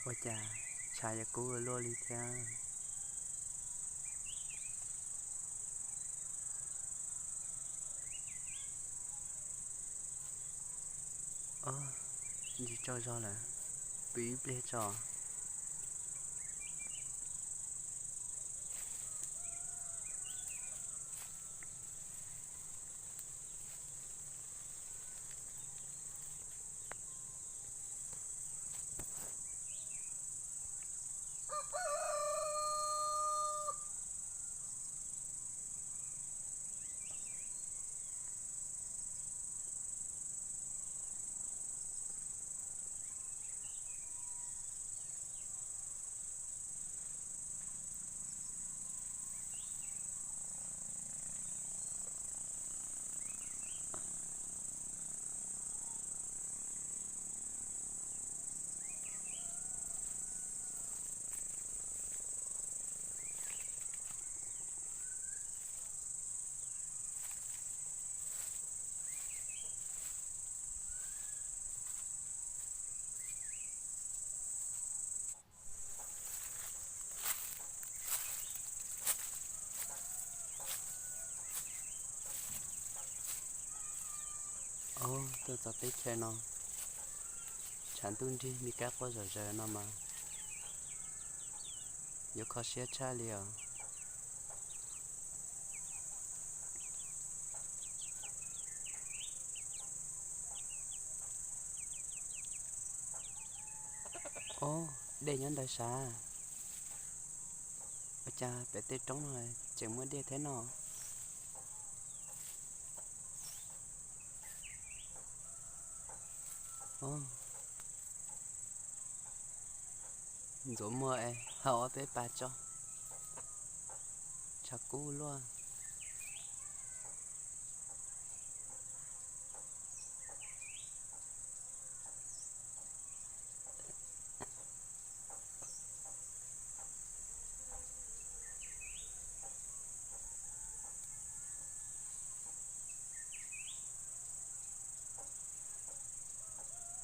Ua cas tshav yuav kub ua luaj li thiab? Ob, ntsis tsaug zog lawm, pw ib pliag tso. Ob, tuaj txog teb chaws no, tshav ntuj nrig me kab quaj zom zaws no mas yuav kho siab tshaj li os. Ob, dej nyob ntawd sav. Ua cas pem tej roob no tseem muaj dej thiab no? Ob, ntxuav muag es hau ob peb pas tso, tshav kub luaj.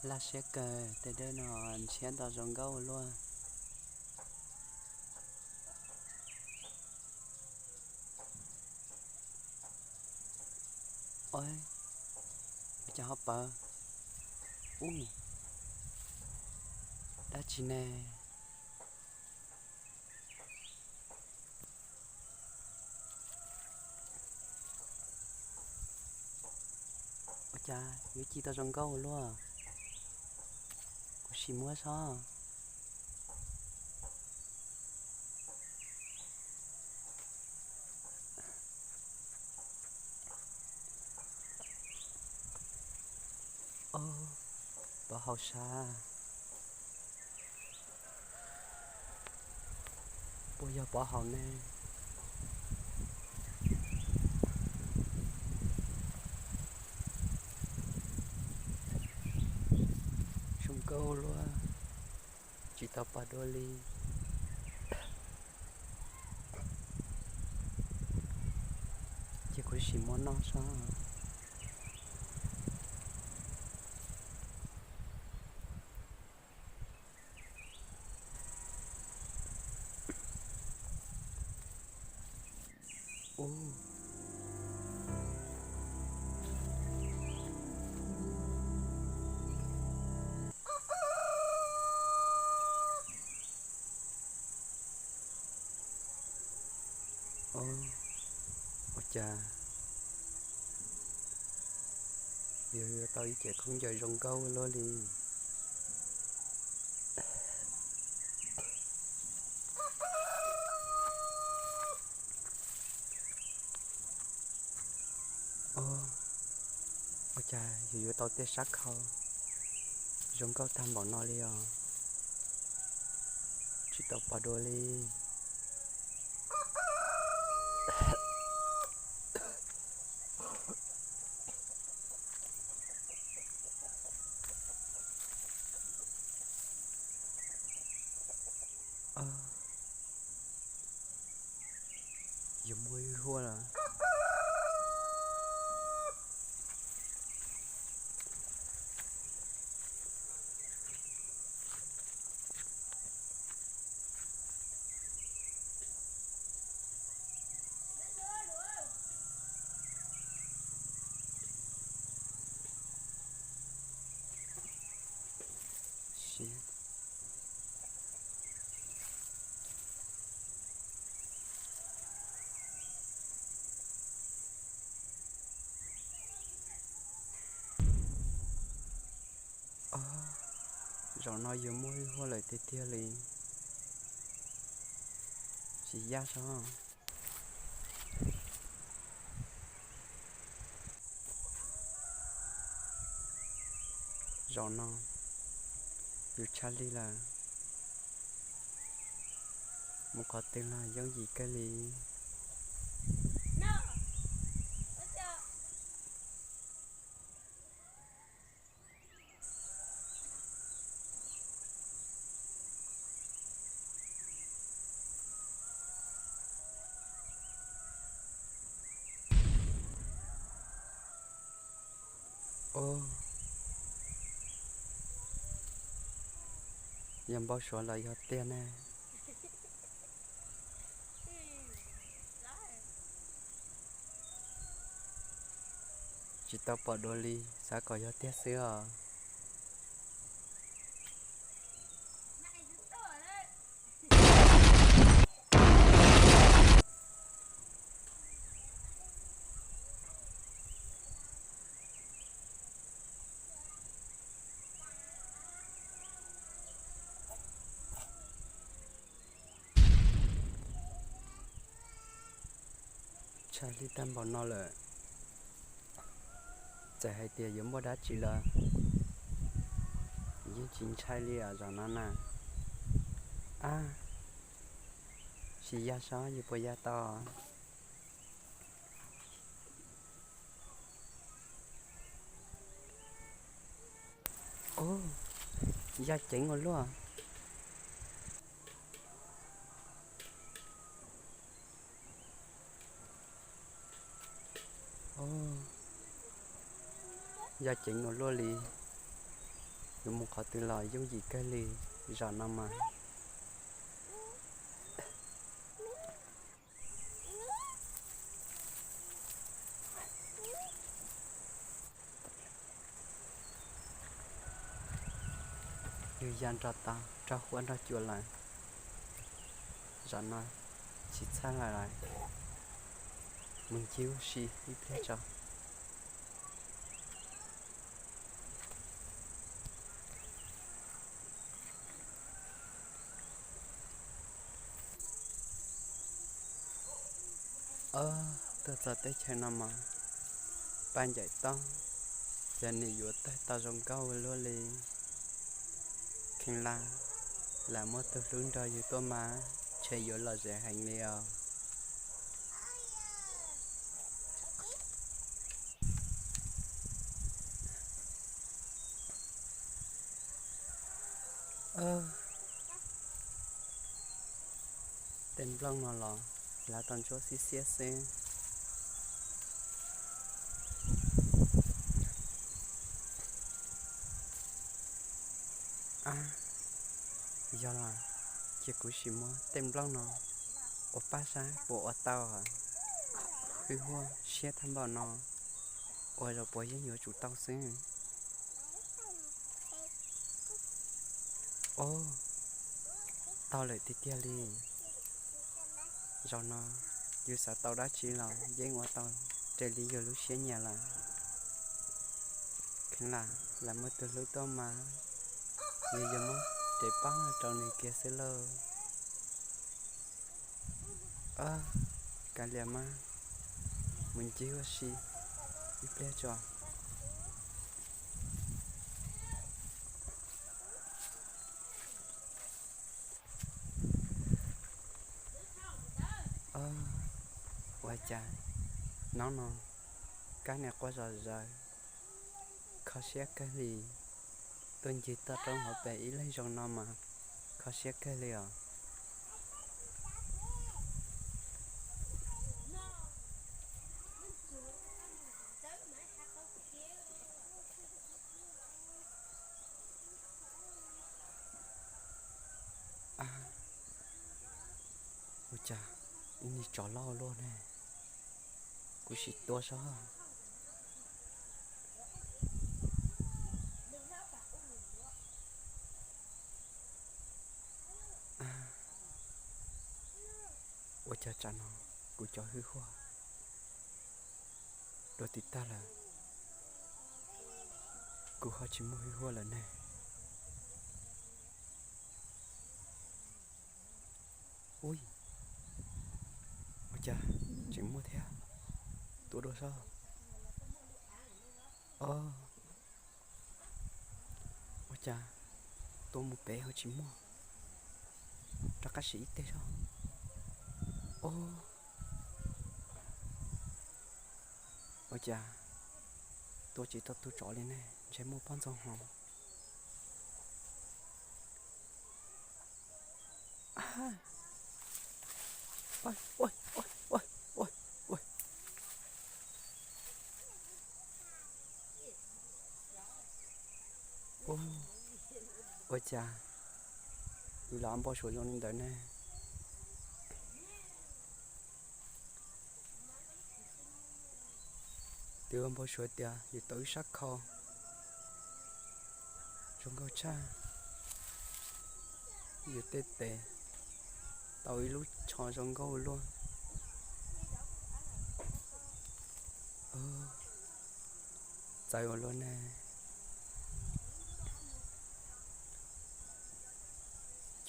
Laj siab kawg, tej dej no ntshiab nto zoo nkauj ua luaj. Ob, ua cas ho pawv? Ub, dab tsi ne? Ua cas yuav ci tau zoo nkauj ua luaj? Kuv sim muab sob. Ob, pov haum sav. Puas yog pov haum ne? Zoo nkauj luaj, tsis tau pom dua li. Ces kuv sim muab noj sob. Ub, ua cas yus yuav tau ib ce khaub ncaws zoo nkauj ua luaj li. Ua cas yus yuav tau tej sab khau zoo nkauj tag npaum no li os? Tsis tau pom dua li. Yus muaj ib huaj lawm. Zaum no yus muaj hwj huaj lawm tiag tiag li. Tsis yaj sab. Zaum no yus tshaj lij lawm. Mus qhov twg los yooj yim kawg li. Yog npau suav los yog tiag ne? Tsis tau pom dua li, xav kom yog tiag xwb os. Tshaj lij tag npaum no lawm, txawm hais tias yuav muaj dab tsi los yeej tsis ntshai li os zaum no na. Ab, tsis yaj sab, yus puas yaj tau? Yaj ceev ua luaj. Yaj ceev ua luaj li. Yuav mus qhov twg los yooj yim kawg li zaum no mas. Yus ya nrog tau rau huab nrog cua lawm. Zaum no tsis txhawj lawm, mus ncig ua si ib pliag tso. Tuaj txog teb chaws no mas paj ncaim tob, yog nim yuav tawg tau zoo nkauj ua luaj li. Kheev lam, lam muaj tus hlub nrog yus tuaj mas ntshe yuav lom zem heev li os. Tej nplooj no los lav tau ntsuab xiab xiab xwb. Ab, yog los cia kuv sim muab tej nplooj no ua paj saib puas ua tau. Hwj huaj siab tag npaum no, ua zaum puas yeej yuav tsum tau xwb. Ob, tau lawm tiag tiag li. Zaum no yus xav tau dab tsi los yeej ua tau raws li yus lub siab nyiam lawm. Kheev lam, lam muaj tus hlub tuaj mas yus yuav muab cev pob no rau nws kiag xwb lauj. Kav liam mas, mus ncig ua si ib pliag tso. Ua cas hnub no kab niag quaj zom zaws, kho siab kawg li. Tuaj ncig toj roob hauv pes ib leeg zoo no mas kho siab kawg li os. Ua cas ib niag tsov loj luaj ne? Kuv sim tua saib. Ua cas tsam no kuv cov hwj huaj dua tim tag lawm, kuv ho tsis muaj hwj huaj lawm ne? Ui, ua cas tseem muaj thiab? Tua dua soj. Os, ua cas tua mus pem ho tsis muaj? Rov qab sim ib teg soj. Os, ua cas tua tsis tau tus tsov li ne? Ntshe muaj pob ntxoog hos. Ua cas yus lam npau suav zoo li ntawd ne? Twb ua npau suav tias yus tau ib sab khau zoo nkauj tshaj, yus tej tes tau ib lub tsho zoo nkauj ua luaj. Txawv ua luaj ne.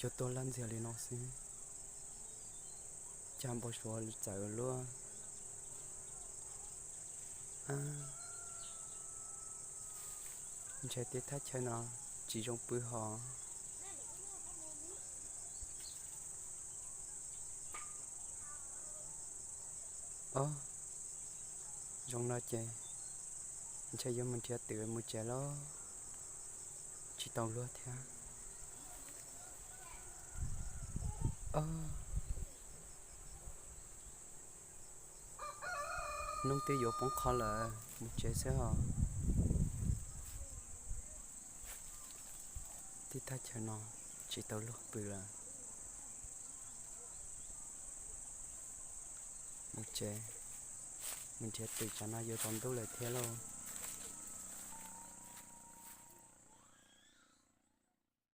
Cuag tuag laj ntxiag li no xwb, cas npau suav txawv ua luaj. Ntshe tej thaj chaw no tsis zoo pw hos. Os, zoo no ces ntshe yuav mus nrhiav twm mus tsev lauj. Tsis tau luag thiab. Os, hnub twb yuav poob qho lawm, mus tsev xwb os. Tej thaj chaw no tsis tau luag pw lawm. Mus tsev, mus nrhiav twm, tsam no yuav tsaus ntuj lawm thiab lauj.